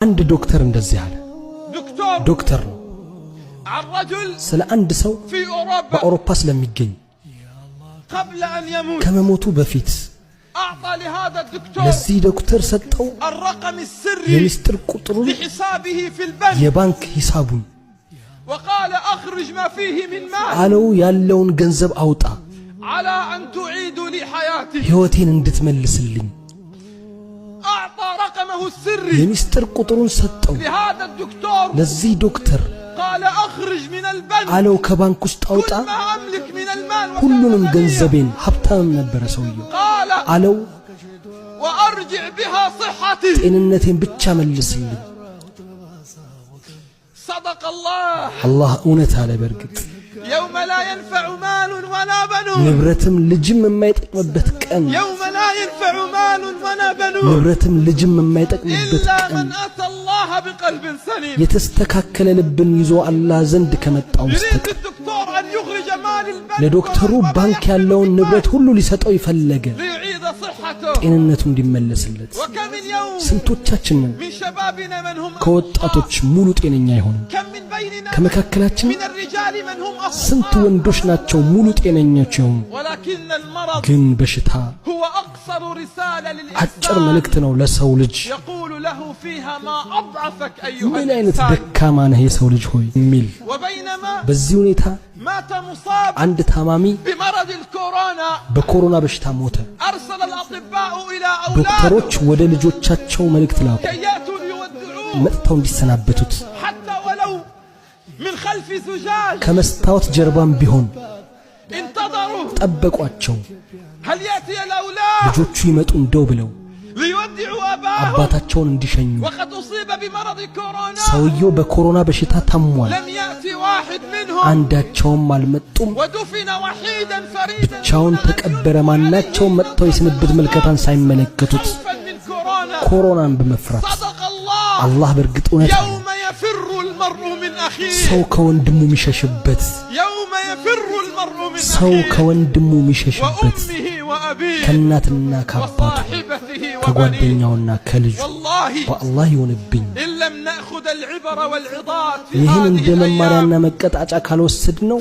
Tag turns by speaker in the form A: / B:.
A: አንድ ዶክተር እንደዚህ አለ። ዶክተር ነው። ስለ አንድ ሰው በአውሮፓ ስለሚገኝ ከመሞቱ በፊት ለዚህ ዶክተር ሰጠው የሚስጥር ቁጥሩን፣ የባንክ ሂሳቡን አለው። ያለውን ገንዘብ አውጣ፣ ሕይወቴን እንድትመልስልኝ። የሚስጥር ቁጥሩን ሰጠው ለዚህ ዶክተር። አለው ከባንክ ውስጥ አውጣ ሁሉንም ገንዘቤን። ሀብታምም ነበረ ሰውየው። አለው ጤንነቴን ብቻ መልስልኝ። አላህ እውነት አለ። በእርግጥ ንብረትም ልጅም የማይጠቅምበት ቀን፣ ንብረትም ልጅም የማይጠቅምበት ቀን የተስተካከለ ልብን ይዞ አላህ ዘንድ ከመጣው በስተቀር። ለዶክተሩ ባንክ ያለውን ንብረት ሁሉ ሊሰጠው ይፈለገ ጤንነቱ እንዲመለስለት። ስንቶቻችንን ከወጣቶች ሙሉ ጤነኛ አይሆንም? ከመካከላችን ስንት ወንዶች ናቸው ሙሉ ጤነኞች የሆኑ? ግን በሽታ አጭር መልእክት ነው ለሰው ልጅ፣ ምን አይነት ደካማ ነህ የሰው ልጅ ሆይ የሚል። በዚህ ሁኔታ አንድ ታማሚ በኮሮና በሽታ ሞተ። ዶክተሮች ወደ ልጆቻቸው መልእክት ላኩ፣ መጥተው እንዲሰናበቱት። ከመስታወት ጀርባም ቢሆን ጠበቋቸው፣ ልጆቹ ይመጡ እንደው ብለው አባታቸውን እንዲሸኙ። ሰውየው በኮሮና በሽታ ታሟል። አንዳቸውም አልመጡም። ብቻውን ተቀበረ። ማናቸውም መጥተው የስንብት ምልከታን ሳይመለከቱት ኮሮናን በመፍራት። አላህ በእርግጥ እውነት ሰው ከወንድሙ የሚሸሽበት፣ ሰው ከወንድሙ የሚሸሽበት፣ ከእናትና ከአባቱ፣ ከጓደኛውና ከልጁ፣ በአላህ ይሁንብኝ ይህን እንደ መማሪያና መቀጣጫ ካልወሰድነው